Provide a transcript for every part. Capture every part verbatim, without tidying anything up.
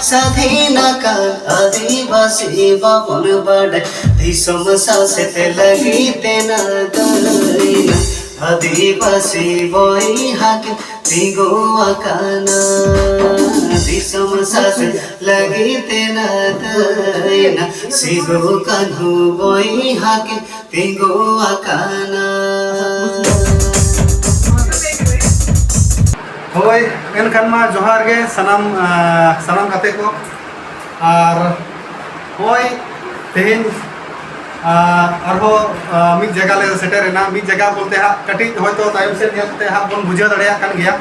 ᱥᱟᱫᱷᱤᱱ ᱟᱠᱟᱱ ᱟᱹᱫᱤᱵᱟᱹᱥᱤ ᱵᱟᱵᱚᱱ ᱵᱟᱰᱟᱭ, ᱫᱤᱥᱚᱢ ᱥᱟᱥᱮᱛ ᱞᱟᱹᱜᱤᱫ ᱛᱮ ᱱᱟᱫᱟᱭᱱᱟ᱾ ᱟᱹᱫᱤᱵᱟᱹᱥᱤ ᱵᱚᱭᱦᱟ ᱠᱤᱱ ᱛᱤᱸᱜᱩ ᱟᱠᱟᱱᱟ, ᱫᱤᱥᱚᱢ ᱥᱟᱥᱮᱛ ᱞᱟᱹᱜᱤᱫ ᱛᱮ ᱱᱟᱫᱟᱭᱱᱟ᱾ ᱥᱤᱫᱩ ᱠᱟᱹᱱᱦᱩ ᱵᱚᱭᱦᱟ ᱠᱤᱱ ᱛᱤᱸᱜᱩ ᱟᱠᱟᱱᱟ᱾ ᱦᱳᱭ, ᱮᱱᱠᱷᱟᱱ ᱢᱟ ᱡᱚᱦᱟᱨ ᱜᱮ ᱥᱟᱱᱟᱢ, ᱟᱸ, ᱥᱟᱱᱟᱢ ᱜᱟᱛᱮ ᱠᱚ᱾ ᱟᱨ ᱦᱳᱭ, ᱛᱮᱦᱮᱧ, ᱟᱸ, ᱟᱨᱦᱚᱸ, ᱟᱸ, ᱢᱤᱫ ᱡᱟᱭᱜᱟ ᱞᱮ ᱥᱮᱴᱮᱨ ᱮᱱᱟ᱾ ᱢᱤᱫ ᱡᱟᱭᱜᱟ ᱵᱚᱞᱛᱮ ᱦᱟᱸᱜ ᱠᱟᱹᱴᱤᱡ ᱦᱚᱭᱛᱳ ᱛᱟᱭᱚᱢ ᱥᱮᱫ ᱧᱮᱞ ᱠᱟᱛᱮ ᱦᱟᱸᱜ ᱵᱚᱱ ᱵᱩᱡᱷᱟᱹᱣ ᱫᱟᱲᱮᱭᱟᱜ ᱠᱟᱱ ᱜᱮᱭᱟ,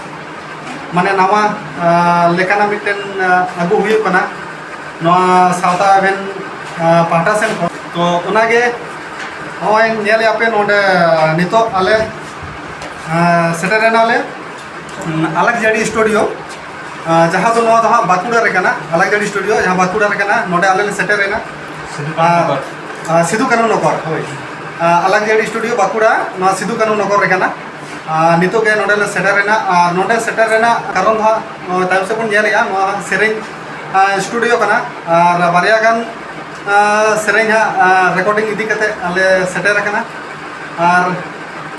ᱢᱟᱱᱮ ᱱᱟᱣᱟ, ᱟᱸ, ᱞᱮᱠᱟᱱᱟᱜ ᱢᱤᱫᱴᱮᱱ, ᱟᱸ, ᱟᱹᱜᱩ ᱦᱩᱭᱩᱜ ᱠᱟᱱᱟ ᱱᱚᱣᱟ ᱥᱟᱶᱛᱟ ᱮᱵᱷᱮᱱ, ᱟᱸ, ᱯᱟᱦᱴᱟ ᱥᱮᱱ ᱠᱷᱚᱱ᱾ ᱛᱚ ᱚᱱᱟᱜᱮ ᱱᱚᱜᱼᱚᱭ ᱧᱮᱞᱮᱫᱼᱟ ᱯᱮ ᱱᱚᱰᱮ ᱱᱤᱛᱚᱜ ᱟᱞᱮ, ᱟᱸ, ᱥᱮᱴᱮᱨ ᱮᱱᱟᱞᱮ, ᱩᱸ, ᱟᱞᱟᱠ ᱡᱟᱹᱲᱤ ᱥᱴᱩᱰᱤᱭᱳ, ᱟᱸ, ᱡᱟᱦᱟᱸ ᱫᱚ ᱱᱚᱣᱟ ᱫᱚ ᱦᱟᱸᱜ ᱵᱟᱸᱠᱩᱲᱟ ᱨᱮ ᱠᱟᱱᱟ᱾ ᱟᱞᱟᱠ ᱡᱟᱹᱲᱤ ᱥᱴᱩᱰᱤᱭᱳ ᱡᱟᱦᱟᱸ ᱵᱟᱸᱠᱩᱲᱟ ᱨᱮ ᱠᱟᱱᱟ, ᱱᱚᱰᱮ ᱟᱞᱮ ᱞᱮ ᱥᱮᱴᱮᱨ ᱮᱱᱟ᱾ ᱥᱤᱫᱩ ᱠᱟᱹᱱᱦᱩ ᱟᱨ, ᱱᱚᱜᱚᱨ᱾ ᱟᱨ, ᱥᱤᱫᱩ ᱠᱟᱹᱱᱦᱩ ᱱᱚᱜᱚᱨ, ᱦᱳᱭ᱾ ᱟᱨ, ᱟᱞᱟᱠ ᱡᱟᱹᱲᱤ ᱥᱴᱩᱰᱤᱭᱳ ᱵᱟᱸᱠᱩᱲᱟ, ᱱᱚᱣᱟ ᱥᱤᱫᱩ ᱠᱟᱹᱱᱦᱩ ᱱᱚᱜᱚᱨ ᱨᱮ ᱠᱟᱱᱟ᱾ ᱟᱨ, ᱱᱤᱛᱚᱜ ᱜᱮ ᱱᱚᱰᱮ ᱞᱮ ᱥᱮᱴᱮᱨ ᱮᱱᱟ᱾ ᱟᱨ, ᱱᱚᱰᱮ ᱥᱮᱴᱮᱨ ᱨᱮᱱᱟᱜ ᱠᱟᱨᱚᱱ ᱫᱚ ᱦᱟᱸᱜ, ᱱᱚᱣᱟ ᱛᱟᱭᱚᱢ ᱥᱮᱫ ᱵᱚᱱ ᱧᱮᱞᱮᱜᱼᱟ, ᱱᱚᱣᱟ ᱦᱟᱸᱜ ᱥᱮᱨᱮᱧ, ᱟᱨ, ᱥᱴᱩᱰᱤᱭᱳ ᱠᱟᱱᱟ᱾ ᱟᱨ, ᱵᱟᱨᱭᱟ ᱜᱟᱱ, ᱟᱨ, ᱥᱮᱨᱮᱧ ᱦᱟᱸᱜ, ᱟᱨ, ᱨᱮᱠᱚᱨᱰᱤᱝ ᱤᱫᱤ ᱠᱟᱛᱮ ᱟᱞᱮ ᱥᱮᱴᱮᱨ ᱟᱠᱟᱱᱟ᱾ ᱟᱨ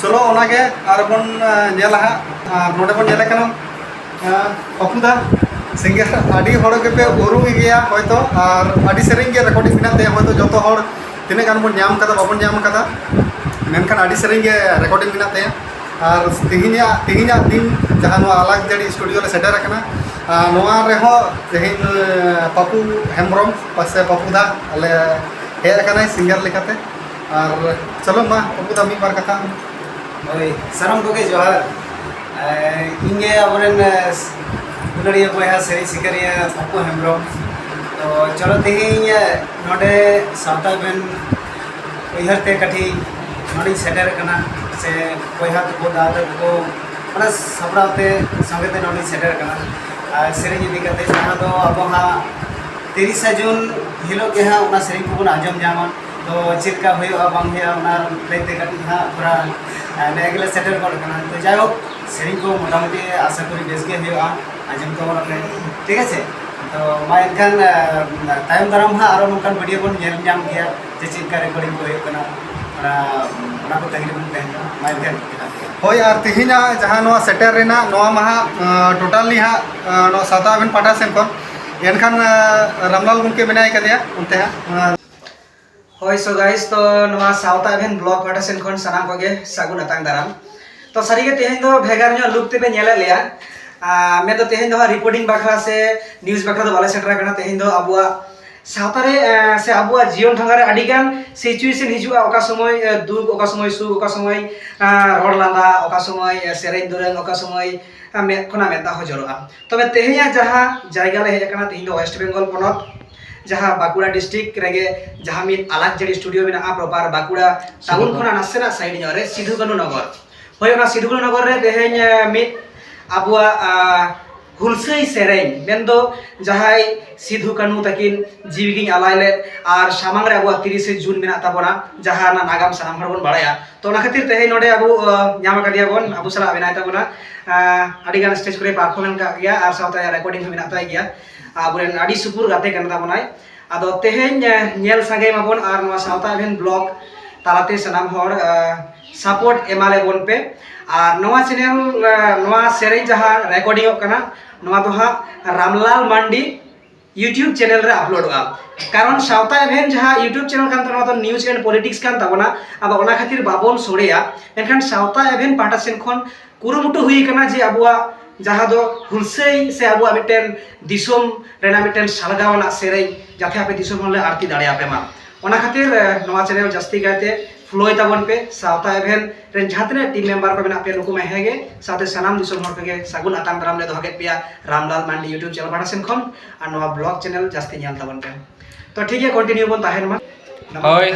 ᱪᱚᱞᱚ ᱚᱱᱟᱜᱮ ᱟᱨ ᱵᱚᱱ, ᱟᱨ, ᱧᱮᱞᱟ ᱦᱟᱸᱜ᱾ ᱟᱨ ᱱᱚᱰᱮ ᱵᱚᱱ ᱧᱮᱞᱮ ᱠᱟᱱᱟ, ᱟᱨ, ᱯᱟᱯᱩ ᱫᱟ ᱥᱤᱝᱜᱟᱨ, ᱟᱹᱰᱤ ᱦᱚᱲ ᱜᱮᱯᱮ ᱩᱨᱩᱢᱮ ᱜᱮᱭᱟ ᱦᱚᱭᱛᱚ, ᱟᱨ ᱟᱹᱰᱤ ᱥᱮᱨᱮᱧ ᱜᱮ ᱨᱮᱠᱚᱨᱰᱤᱝ ᱢᱮᱱᱟᱜ ᱛᱟᱭᱟ᱾ ᱦᱚᱭᱛᱚ ᱡᱚᱛᱚ ᱦᱚᱲ ᱛᱤᱱᱟᱹᱜ ᱜᱟᱱ ᱵᱚᱱ ᱧᱟᱢ ᱠᱟᱫᱟ, ᱵᱟᱵᱚᱱ ᱧᱟᱢ ᱠᱟᱫᱟ, ᱢᱮᱱᱠᱷᱟᱱ ᱟᱹᱰᱤ ᱥᱮᱨᱮᱧ ᱜᱮ ᱨᱮᱠᱚᱨᱰᱤᱝ ᱢᱮᱱᱟᱜ ᱛᱟᱭᱟ᱾ ᱟᱨ ᱛᱮᱦᱮᱧᱟᱜ, ᱛᱮᱦᱮᱧᱟᱜ ᱫᱤᱱ ᱡᱟᱦᱟᱸ ᱱᱚᱣᱟ ᱟᱞᱟᱠ ᱡᱟᱹᱲᱤ ᱥᱴᱩᱰᱤᱭᱳ ᱞᱮ ᱥᱮᱴᱮᱨ ᱟᱠᱟᱱᱟ, ᱟᱨ ᱱᱚᱣᱟ ᱨᱮᱦᱚᱸ ᱛᱮᱦᱮᱧ, ᱟᱨ, ᱯᱟᱯᱩ ᱦᱮᱢᱵᱨᱚᱢ ᱥᱮ ᱯᱟᱯᱩ ᱫᱟ ᱟᱞᱮ ᱦᱮᱡ ᱟᱠᱟᱱᱟᱭ ᱥᱤᱝᱜᱟᱨ ᱞᱮᱠᱟᱛᱮ᱾ ᱟᱨ ᱪᱚᱞᱚ ᱢᱟ, ᱯᱟᱯᱩ ᱫᱟ, ᱢᱤᱫ ᱵᱟᱨ ᱠᱟᱛᱷᱟ᱾ ᱦᱳᱭ, ᱥᱟᱱᱟᱢ ᱠᱚᱜᱮ ᱡᱚᱦᱟᱨ᱾ ᱮ, ᱤᱧ ᱜᱮ ᱟᱵᱚᱨᱮᱱ, ᱮ, ᱫᱩᱞᱟᱹᱲᱤᱭᱟᱹ ᱵᱚᱭᱦᱟ ᱥᱮᱨᱮᱧ ᱥᱤᱠᱟᱹᱨᱤᱭᱟᱹ ᱯᱟᱯᱩ ᱦᱮᱢᱵᱨᱚᱢ᱾ ᱛᱚ ᱪᱚᱞᱚ ᱛᱮᱦᱮᱧ, ᱮ, ᱱᱚᱰᱮ ᱥᱟᱶᱛᱟ ᱮᱵᱷᱮᱱ ᱩᱭᱦᱟᱹᱨ ᱛᱮ ᱠᱟᱹᱴᱤᱡ ᱱᱚᱰᱮᱧ ᱥᱮᱴᱮᱨ ᱟᱠᱟᱱᱟ, ᱥᱮ ᱵᱚᱭᱦᱟ ᱛᱟᱠᱚ, ᱫᱟᱫᱟ ᱛᱟᱠᱚ, ᱚᱱᱟ ᱥᱟᱯᱲᱟᱣ ᱛᱮ ᱥᱚᱸᱜᱮ ᱛᱮ ᱱᱚᱰᱮᱧ ᱥᱮᱴᱮᱨ ᱟᱠᱟᱱᱟ᱾ ᱟᱨ ᱥᱮᱨᱮᱧ ᱤᱫᱤ ᱠᱟᱛᱮ ᱡᱟᱦᱟᱸ ᱫᱚ ᱟᱵᱚ ᱦᱟᱸᱜ ᱛᱤᱨᱤᱥᱟ ᱡᱩᱱ ᱦᱤᱞᱳᱜ ᱜᱮ ᱦᱟᱸᱜ ᱚᱱᱟ ᱥᱮᱨᱮᱧ ᱠᱚᱵᱚᱱ ᱟᱸᱡᱚᱢ ᱧᱟᱢᱟ᱾ ᱛᱚ ᱪᱮᱫ ᱞᱮᱠᱟ ᱦᱩᱭᱩᱜᱼᱟ ᱵᱟᱝ ᱦᱩᱭᱩᱜᱼᱟ ᱚᱱᱟ ᱞᱟᱹᱭᱛᱮ ᱠᱟᱹᱴᱤᱡ ᱦᱟᱸᱜ ᱛᱷᱚᱲᱟ, ᱮ, ᱱᱮᱜᱼᱮ ᱜᱮᱞᱮ ᱥᱮᱴᱮᱨ ᱜᱚᱫ ᱟᱠᱟᱱᱟ᱾ ᱛᱚ ᱡᱟᱭᱦᱳᱠ, ᱥᱮᱨᱮᱧ ᱠᱚ ᱢᱚᱴᱟᱢᱩᱴᱤ ᱟᱥᱟ ᱠᱚᱨᱤ ᱵᱮᱥ ᱜᱮ ᱦᱩᱭᱩᱜᱼᱟ, ᱟᱸᱡᱚᱢ ᱛᱟᱵᱚᱱ ᱯᱮ, ᱴᱷᱤᱠ ᱟᱪᱷᱮ? ᱛᱚ ᱢᱟ ᱮᱱᱠᱷᱟᱱ, ᱮ, ᱛᱟᱭᱚᱢ ᱫᱟᱨᱟᱢ ᱦᱟᱸᱜ ᱟᱨᱚ ᱱᱚᱝᱠᱟᱱ ᱵᱷᱤᱰᱤᱭᱳ ᱵᱚᱱ ᱧᱮᱞ ᱧᱟᱢ ᱜᱮᱭᱟ, ᱡᱮ ᱪᱮᱫ ᱞᱮᱠᱟ ᱨᱮᱠᱚᱨᱰᱤᱝ ᱠᱚ ᱦᱩᱭᱩᱜ ᱠᱟᱱᱟ, ᱚᱱᱟ, ᱚᱱᱟ ᱠᱚ ᱛᱟᱺᱜᱤ ᱨᱮᱵᱚᱱ ᱛᱟᱦᱮᱱᱟ᱾ ᱢᱟ ᱮᱱᱠᱷᱟᱱ ᱡᱚᱦᱟᱨ ᱜᱮ᱾ ᱦᱳᱭ, ᱟᱨ ᱛᱮᱦᱮᱧᱟᱜ ᱡᱟᱦᱟᱸ ᱱᱚᱣᱟ ᱥᱮᱴᱮᱨ ᱨᱮᱱᱟᱜ, ᱱᱚᱣᱟ ᱢᱟ ᱦᱟᱸᱜ, ᱮ, ᱴᱳᱴᱟᱞᱤ ᱦᱟᱸᱜ, ᱮ, ᱱᱚᱣᱟ ᱥᱟᱶᱛᱟ ᱟᱵᱷᱮᱱ ᱯᱟᱦᱴᱟ ᱥᱮᱱ ᱠᱷᱚᱱ, ᱮᱱᱠᱷᱟᱱ, ᱮ, ᱨᱟᱢᱞᱟᱞ ᱜᱚᱢᱠᱮ ᱢᱮᱱᱟᱭ ᱠᱟᱫᱮᱭᱟ ᱚᱱᱛᱮ ᱦᱟᱸᱜ, ᱮ, ᱦᱳᱭ, so guys, ᱛᱚ ᱱᱚᱣᱟ ᱥᱟᱶᱛᱟ ᱟᱵᱷᱮᱱ ᱵᱞᱚᱜ ᱯᱟᱦᱴᱟ ᱥᱮᱱ ᱠᱷᱚᱱ ᱥᱟᱱᱟᱢ ᱠᱚᱜᱮ ᱥᱟᱹᱜᱩᱱ ᱟᱛᱟᱝ ᱫᱟᱨᱟᱢ᱾ ᱛᱚ ᱥᱟᱹᱨᱤᱜᱮ ᱛᱮᱦᱮᱧ ᱫᱚ ᱵᱷᱮᱜᱟᱨ ᱧᱚᱜ ᱞᱩᱠ ᱛᱮᱯᱮ ᱧᱮᱞᱮᱫ ᱞᱮᱭᱟ᱾ ᱟᱨ ᱢᱮᱱᱫᱚ ᱛᱮᱦᱮᱧ ᱫᱚ ᱦᱟᱸᱜ ᱨᱤᱯᱳᱨᱴᱤᱝ ᱵᱟᱠᱷᱨᱟ ᱥᱮ ᱱᱤᱭᱩᱡᱽ ᱵᱟᱠᱷᱨᱟ ᱫᱚ ᱵᱟᱞᱮ ᱥᱮᱴᱮᱨ ᱟᱠᱟᱱᱟ᱾ ᱛᱮᱦᱮᱧ ᱫᱚ ᱟᱵᱚᱣᱟᱜ ᱥᱟᱶᱛᱟ ᱨᱮ, ᱮ, ᱥᱮ ᱟᱵᱚᱣᱟᱜ ᱡᱤᱭᱚᱱ ᱰᱷᱚᱸᱜᱟ ᱨᱮ ᱟᱹᱰᱤᱜᱟᱱ ᱥᱤᱪᱩᱭᱮᱥᱚᱱ ᱦᱤᱡᱩᱜᱼᱟ, ᱚᱠᱟ ᱥᱚᱢᱚᱭ, ᱮ, ᱫᱩᱠ, ᱚᱠᱟ ᱥᱚᱢᱚᱭ ᱥᱩᱠ, ᱚᱠᱟ ᱥᱚᱢᱚᱭ, ᱮ, ᱨᱚᱲ ᱞᱟᱸᱫᱟ, ᱚᱠᱟ ᱥᱚᱢᱚᱭ, ᱮ, ᱥᱮᱨᱮᱧ ᱫᱩᱨᱟᱹᱝ, ᱚᱠᱟ ᱥᱚᱢᱚᱭ, ᱮ, ᱢᱮᱫ ᱠᱷᱚᱱᱟᱜ ᱢᱮᱫ ᱫᱟᱜ ᱦᱚᱸ ᱡᱚᱨᱚᱜᱼᱟ᱾ ᱛᱚᱵᱮ ᱛᱮᱦᱮᱧᱟᱜ ᱡᱟᱦᱟᱸ ᱡᱟᱭᱜᱟ ᱞᱮ ᱦᱮᱡ ᱟᱠᱟᱱᱟ, ᱛᱮᱦᱮᱧ ᱫᱚ ᱳᱭᱮᱥᱴ ᱵᱮᱝᱜᱚᱞ ᱯᱚᱱᱚᱛ, ᱡᱟᱦᱟᱸ ᱵᱟᱸᱠᱩᱲᱟ ᱰᱤᱥᱴᱨᱤᱠᱴ ᱨᱮᱜᱮ ᱡᱟᱦᱟᱸ ᱢᱤᱫ ᱟᱞᱟᱠ ᱡᱟᱹᱲᱤ ᱥᱴᱩᱰᱤᱭᱳ ᱢᱮᱱᱟᱜᱼᱟ, ᱯᱨᱚᱯᱟᱨ ᱵᱟᱸᱠᱩᱲᱟ ᱴᱟᱣᱩᱱ ᱠᱷᱚᱱᱟᱜ ᱱᱟᱥᱮᱱᱟᱜ ᱥᱟᱭᱤᱰ ᱧᱚᱜ ᱨᱮ, ᱥᱤᱫᱷᱩ ᱠᱟᱹᱱᱩ ᱱᱚᱜᱚᱨ᱾ ᱦᱳᱭ, ᱚᱱᱟ ᱥᱤᱫᱷᱩ ᱠᱟᱹᱱᱩ ᱱᱚᱜᱚᱨ ᱨᱮ ᱛᱮᱦᱮᱧ, ᱮ, ᱢᱤᱫ ᱟᱵᱚᱣᱟᱜ, ᱟ, ᱦᱩᱞᱥᱟᱹᱭ ᱥᱮᱨᱮᱧ, ᱢᱮᱱᱫᱚ ᱡᱟᱦᱟᱸᱭ ᱥᱤᱫᱷᱩ ᱠᱟᱹᱱᱩ ᱛᱟᱹᱠᱤᱱ ᱡᱤᱣᱤ ᱠᱤᱱ ᱟᱞᱟᱭ ᱞᱮᱫ, ᱟᱨ ᱥᱟᱢᱟᱝ ᱨᱮ ᱟᱵᱚᱣᱟᱜ ᱛᱤᱨᱤᱥᱮ ᱡᱩᱱ ᱢᱮᱱᱟᱜ ᱛᱟᱵᱚᱱᱟ, ᱡᱟᱦᱟᱸ ᱨᱮᱱᱟᱜ ᱱᱟᱜᱟᱢ ᱥᱟᱱᱟᱢ ᱦᱚᱲ ᱵᱚᱱ ᱵᱟᱲᱟᱭᱟ᱾ ᱛᱚ ᱚᱱᱟ ᱠᱷᱟᱹᱛᱤᱨ ᱛᱮᱦᱮᱧ ᱱᱚᱰᱮ ᱟᱵᱚ, ᱟ, ᱧᱟᱢ ᱟᱠᱟᱫᱮᱭᱟ ᱵᱚᱱ, ᱟᱵᱚ ᱥᱟᱞᱟᱜ ᱢᱮᱱᱟᱭ ᱛᱟᱵᱚᱱᱟ᱾ ᱟ, ᱟᱹᱰᱤᱜᱟᱱ ᱥᱴᱮᱡᱽ ᱠᱚᱨᱮ ᱯᱟᱨᱯᱷᱚᱨᱢᱮᱱᱥ ᱠᱟᱜ ᱜᱮᱭᱟ ᱟᱨ ᱥᱟᱶᱛᱮ ᱟᱭᱟᱜ ᱨᱮᱠᱚᱨᱰᱤᱝ ᱦᱚᱸ ᱢᱮᱱᱟᱜ ᱛᱟᱭ ᱜᱮᱭᱟ᱾ ᱟᱵᱚᱨᱮᱱ ᱟᱹᱰᱤ ᱥᱩᱯᱩᱨ ᱜᱟᱛᱮ ᱠᱟᱱ ᱛᱟᱵᱚᱱᱟᱭ᱾ ᱟᱫᱚ ᱛᱮᱦᱮᱧ, ᱮ, ᱧᱮᱞ ᱥᱟᱸᱜᱮ ᱢᱟᱵᱚᱱ ᱟᱨ ᱱᱚᱣᱟ ᱥᱟᱶᱛᱟ ᱟᱵᱷᱮᱱ ᱵᱞᱚᱜ ᱛᱟᱞᱟᱛᱮ ᱥᱟᱱᱟᱢ ᱦᱚᱲ, ᱮ, ᱥᱟᱯᱳᱨᱴ ᱮᱢᱟ ᱞᱮᱵᱚᱱ ᱯᱮ᱾ ᱟᱨ ᱱᱚᱣᱟ ᱪᱮᱱᱮᱞ, ᱮ, ᱱᱚᱣᱟ ᱥᱮᱨᱮᱧ ᱡᱟᱦᱟᱸ ᱨᱮᱠᱚᱨᱰᱤᱝᱚᱜ ᱠᱟᱱᱟ, ᱱᱚᱣᱟ ᱫᱚ ᱦᱟᱸᱜ ᱨᱟᱢᱞᱟᱞ ᱢᱟᱱᱰᱤ YouTube ᱪᱮᱱᱮᱞ ᱨᱮ ᱟᱯᱞᱳᱰᱚᱜᱼᱟ᱾ ᱠᱟᱨᱚᱱ ᱥᱟᱶᱛᱟ ᱟᱵᱷᱮᱱ ᱡᱟᱦᱟᱸ YouTube ᱪᱮᱱᱮᱞ ᱠᱟᱱ ᱛᱟᱵᱚᱱᱟ, ᱱᱚᱣᱟ ᱫᱚ ᱱᱤᱭᱩᱡᱽ ᱮᱱᱰ ᱯᱚᱞᱤᱴᱤᱠᱥ ᱠᱟᱱ ᱛᱟᱵᱚᱱᱟ, ᱟᱫᱚ ᱚᱱᱟ ᱠᱷᱟᱹᱛᱤᱨ ᱵᱟᱵᱚᱱ ᱥᱚᱲᱮᱭᱟ᱾ ᱢᱮᱱᱠᱷᱟᱱ ᱥᱟᱶᱛᱟ ᱟᱵᱷᱮᱱ ᱯᱟᱦᱴᱟ ᱥᱮᱱ ᱠᱷᱚᱱ ᱠᱩᱨᱩᱢᱩᱴᱩ ᱦᱩᱭ ᱟᱠᱟᱱᱟ ᱡᱮ ᱟᱵᱚᱣᱟᱜ ᱡᱟᱦᱟᱸ ᱫᱚ ᱦᱩᱞᱥᱟᱹᱭ ᱥᱮ ᱟᱵᱚᱣᱟᱜ ᱢᱤᱫᱴᱮᱱ ᱫᱤᱥᱚᱢ ᱨᱮᱱᱟᱜ ᱢᱤᱫᱴᱮᱱ ᱥᱟᱞᱜᱟᱣ ᱟᱱᱟᱜ ᱥᱮᱨᱮᱧ ᱡᱟᱛᱮ ᱟᱯᱮ ᱫᱤᱥᱚᱢ ᱦᱚᱲ ᱞᱮ ᱟᱨᱛᱤ ᱫᱟᱲᱮᱭᱟᱯᱮ ᱢᱟ, ᱚᱱᱟ ᱠᱷᱟᱹᱛᱤᱨ, ᱮ, ᱱᱚᱣᱟ ᱪᱮᱱᱮᱞ ᱡᱟᱹᱥᱛᱤ ᱠᱟᱭᱛᱮ ᱯᱷᱚᱞᱳᱭ ᱛᱟᱵᱚᱱ ᱯᱮ᱾ ᱥᱟᱶᱛᱟ ᱟᱵᱷᱮᱱ ᱨᱮᱱ ᱡᱟᱦᱟᱸ ᱛᱤᱱᱟᱹᱜ ᱴᱤᱢ ᱢᱮᱢᱵᱟᱨ ᱠᱚ ᱢᱮᱱᱟᱜ ᱯᱮᱭᱟ, ᱱᱩᱠᱩ ᱢᱟ ᱦᱮᱸ ᱜᱮ, ᱥᱟᱶᱛᱮ ᱥᱟᱱᱟᱢ ᱫᱤᱥᱚᱢ ᱦᱚᱲ ᱠᱚᱜᱮ ᱥᱟᱹᱜᱩᱱ ᱟᱛᱟᱝ ᱫᱟᱨᱟᱢ ᱞᱮ ᱫᱚᱦᱚ ᱠᱮᱫ ᱯᱮᱭᱟ ᱨᱟᱢᱞᱟᱞ ᱢᱟᱱᱰᱤ YouTube ᱪᱮᱱᱮᱞ ᱯᱟᱦᱴᱟ ᱥᱮᱱ ᱠᱷᱚᱱ᱾ ᱟᱨ ᱱᱚᱣᱟ ᱵᱞᱚᱜ ᱪᱮᱱᱮᱞ ᱡᱟᱹᱥᱛᱤ ᱧᱮᱞ ᱛᱟᱵᱚᱱ ᱯᱮ᱾ ᱛᱚ ᱴᱷᱤᱠ ᱜᱮᱭᱟ, ᱠᱚᱱᱴᱤᱱᱤᱭᱩ ᱵᱚᱱ ᱛᱟᱦᱮᱱ ᱢᱟ᱾ ᱦᱳᱭ᱾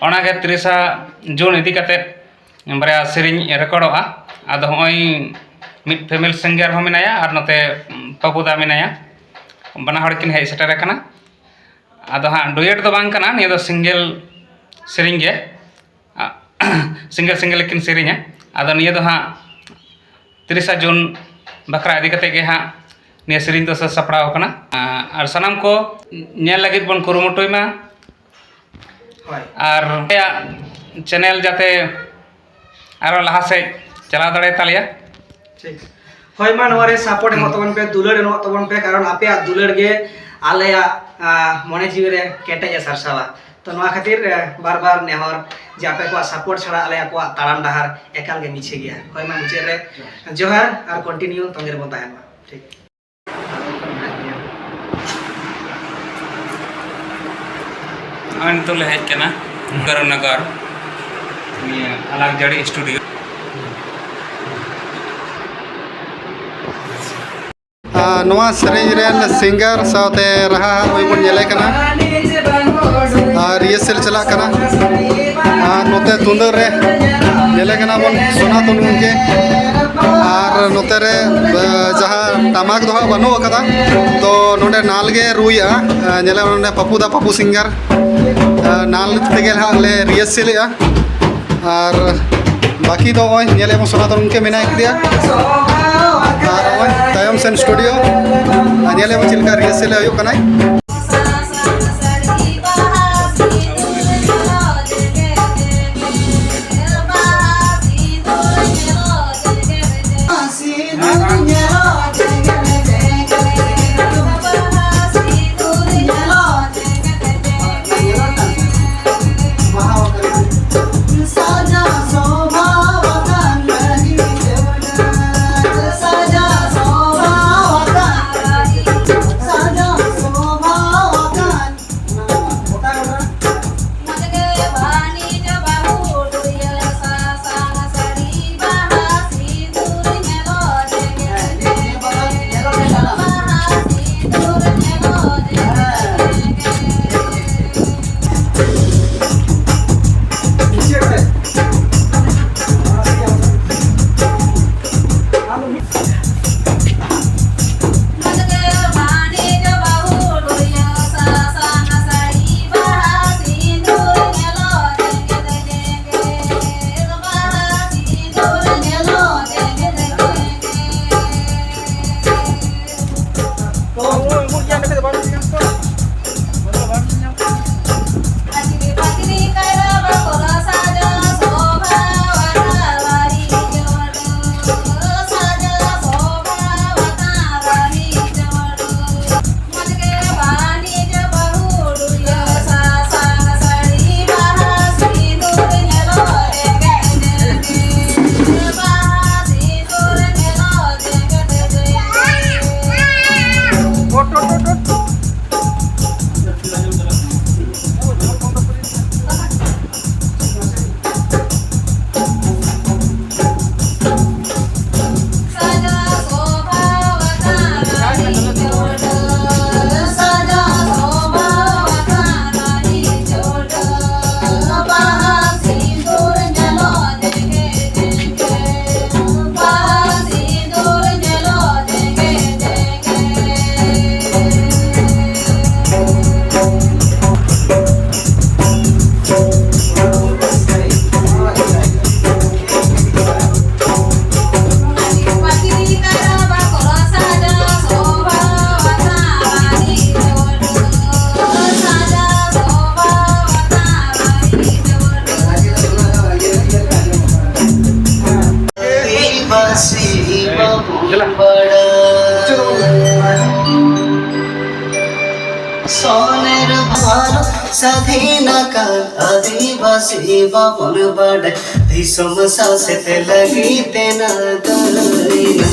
ᱚᱱᱟᱜᱮ ᱛᱤᱨᱤᱥᱟ ᱡᱩᱱ ᱤᱫᱤ ᱠᱟᱛᱮ ᱵᱟᱨᱭᱟ ᱥᱮᱨᱮᱧ ᱨᱮᱠᱚᱨᱰᱚᱜᱼᱟ᱾ ᱟᱫᱚ ᱦᱚᱸᱜᱼᱚᱭ ᱢᱤᱫ ᱯᱷᱤᱢᱮᱞ ᱥᱤᱝᱜᱟᱨ ᱦᱚᱸ ᱢᱮᱱᱟᱭᱟ ᱟᱨ ᱱᱚᱛᱮ ᱯᱟᱹᱯᱩ ᱫᱟ ᱢᱮᱱᱟᱭᱟ, ᱵᱟᱱᱟ ᱦᱚᱲ ᱠᱤᱱ ᱦᱮᱡ ᱥᱮᱴᱮᱨ ᱟᱠᱟᱱᱟ᱾ ᱟᱫᱚ ᱦᱟᱸᱜ ᱰᱩᱭᱮᱴ ᱫᱚ ᱵᱟᱝ ᱠᱟᱱᱟ, ᱱᱤᱭᱟᱹ ᱫᱚ ᱥᱤᱝᱜᱮᱞ ᱥᱮᱨᱮᱧ ᱜᱮ, ᱥᱤᱝᱜᱮᱞ ᱥᱤᱝᱜᱮᱞ ᱠᱤᱱ ᱥᱮᱨᱮᱧᱟ᱾ ᱟᱫᱚ ᱱᱤᱭᱟᱹ ᱫᱚ ᱦᱟᱸᱜ ᱛᱤᱨᱤᱥᱟ ᱡᱩᱱ ᱵᱟᱠᱷᱨᱟ ᱤᱫᱤ ᱠᱟᱛᱮ ᱜᱮ ᱦᱟᱸᱜ ᱱᱤᱭᱟᱹ ᱥᱮᱨᱮᱧ ᱫᱚ ᱥᱟᱹᱛ ᱥᱟᱯᱲᱟᱣ ᱟᱠᱟᱱᱟ᱾ ᱟᱨ ᱥᱟᱱᱟᱢ ᱠᱚ ᱧᱮᱞ ᱞᱟᱹᱜᱤᱫ ᱵᱚᱱ ᱠᱩᱨᱩᱢᱩᱴᱩᱭ ᱢᱟ᱾ ᱦᱳᱭ᱾ ᱟᱨ ᱟᱞᱮᱭᱟᱜ ᱪᱮᱱᱮᱞ ᱡᱟᱛᱮ ᱟᱨᱚ ᱞᱟᱦᱟ ᱥᱮᱫ ᱪᱟᱞᱟᱣ ᱫᱟᱲᱮ ᱛᱟᱞᱮᱭᱟ᱾ ᱴᱷᱤᱠ᱾ ᱦᱳᱭ ᱢᱟ, ᱱᱚᱣᱟ ᱨᱮ ᱥᱟᱯᱳᱨᱴ ᱮᱢᱚᱜ ᱛᱟᱵᱚᱱ ᱯᱮ, ᱫᱩᱞᱟᱹᱲ ᱮᱢᱚᱜ ᱛᱟᱵᱚᱱ ᱯᱮ, ᱠᱟᱨᱚᱱ ᱟᱯᱮᱭᱟᱜ ᱫᱩᱞᱟᱹᱲ ᱜᱮ ᱟᱞᱮᱭᱟᱜ, ᱟᱸ, ᱢᱚᱱᱮ ᱡᱤᱣᱤ ᱨᱮ ᱠᱮᱴᱮᱡ ᱮ ᱥᱟᱨᱥᱟᱣᱟ᱾ ᱛᱚ ᱱᱚᱣᱟ ᱠᱷᱟᱹᱛᱤᱨ, ᱮ, ᱵᱟᱨ ᱵᱟᱨ ᱱᱮᱦᱚᱨ ᱡᱮ ᱟᱯᱮ ᱠᱚᱣᱟᱜ ᱥᱟᱯᱳᱨᱴ ᱪᱷᱟᱲᱟ ᱟᱞᱮᱭᱟᱜ ᱠᱚᱣᱟᱜ ᱛᱟᱲᱟᱢ ᱰᱟᱦᱟᱨ ᱮᱠᱟᱞ ᱜᱮ ᱢᱤᱪᱷᱟᱹ ᱜᱮᱭᱟ᱾ ᱦᱳᱭ ᱢᱟ, ᱢᱩᱪᱟᱹᱫ ᱨᱮ ᱡᱚᱦᱟᱨ ᱟᱨ ᱠᱚᱱᱴᱤᱱᱤᱭᱩ ᱛᱚᱸᱜᱮ ᱨᱮᱵᱚᱱ ᱛᱟᱦᱮᱱ ᱢᱟ᱾ ᱴᱷᱤᱠ᱾ ᱱᱚᱜᱼᱚᱭ ᱱᱤᱛᱚᱜ ᱞᱮ ᱦᱮᱡ ᱠᱟᱱᱟ ᱠᱚᱨᱚᱱᱚᱜᱚᱨ, ᱱᱤᱭᱟᱹ ᱟᱞᱟᱠᱡᱟᱹᱲᱤ ᱥᱴᱩᱰᱤᱭᱳ᱾ ᱟᱨ ᱱᱚᱣᱟ ᱥᱮᱨᱮᱧ ᱨᱮᱱ ᱥᱤᱝᱜᱟᱨ ᱥᱟᱶᱛᱮ ᱨᱟᱦᱟ ᱱᱩᱭ ᱵᱚᱱ ᱧᱮᱞᱮ ᱠᱟᱱᱟ᱾ ᱟᱨ ᱨᱤᱦᱟᱨᱥᱮᱞ ᱪᱟᱞᱟᱜ ᱠᱟᱱᱟ᱾ ᱟᱨ ᱱᱚᱛᱮ ᱛᱩᱢᱫᱟᱹᱜ ᱨᱮ ᱧᱮᱞᱮ ᱠᱟᱱᱟ ᱵᱚᱱ ᱥᱚᱱᱟᱛᱚᱱ ᱜᱚᱢᱠᱮ᱾ ᱟᱨ ᱱᱚᱛᱮ ᱨᱮ, ᱮ, ᱡᱟᱦᱟᱸ ᱴᱟᱢᱟᱠ ᱫᱚ ᱦᱟᱸᱜ ᱵᱟᱹᱱᱩᱜ ᱟᱠᱟᱫᱟ, ᱛᱚ ᱱᱚᱰᱮ ᱱᱟᱞ ᱜᱮ ᱨᱩᱭᱮᱜᱼᱟ᱾ ᱮ, ᱧᱮᱞᱮ ᱱᱚᱰᱮ ᱯᱟᱯᱩ ᱫᱟ ᱯᱟᱯᱩ ᱥᱤᱝᱜᱟᱨ, ᱮ, ᱱᱟᱞ ᱛᱮᱜᱮ ᱦᱟᱸᱜ ᱞᱮ ᱨᱤᱦᱟᱨᱥᱮᱞᱮᱜᱼᱟ᱾ ᱟᱨ ᱵᱟᱹᱠᱤ ᱫᱚ ᱱᱚᱜᱼᱚᱭ ᱧᱮᱞᱮᱫ ᱵᱚᱱ ᱥᱚᱱᱟᱛᱚᱱ ᱜᱚᱢᱠᱮ ᱢᱮᱱᱟᱭ ᱠᱮᱫᱮᱭᱟ᱾ ᱟᱨ ᱱᱚᱜᱼᱚᱭ ᱛᱟᱭᱚᱢ ᱥᱮᱱ ᱥᱴᱩᱰᱤᱭᱳ᱾ ᱟᱨ ᱧᱮᱞᱮᱫ ᱵᱚᱱ ᱪᱮᱫ ᱞᱮᱠᱟ ᱨᱤᱦᱟᱨᱥᱮᱞ ᱦᱩᱭᱩᱜ ᱠᱟᱱᱟᱭ᱾ ᱟᱨ ᱥᱟᱹᱫᱷᱤᱱ ᱟᱠᱟᱱ ᱟᱹᱫᱤᱵᱟᱹᱥᱤ ᱵᱟᱵᱚᱱ ᱵᱟᱰᱟᱭ, ᱫᱤᱥᱚᱢ ᱥᱟᱥᱮᱛ ᱞᱟᱹᱜᱤᱫ ᱛᱮ ᱱᱟᱫᱟᱹᱭᱱᱟ᱾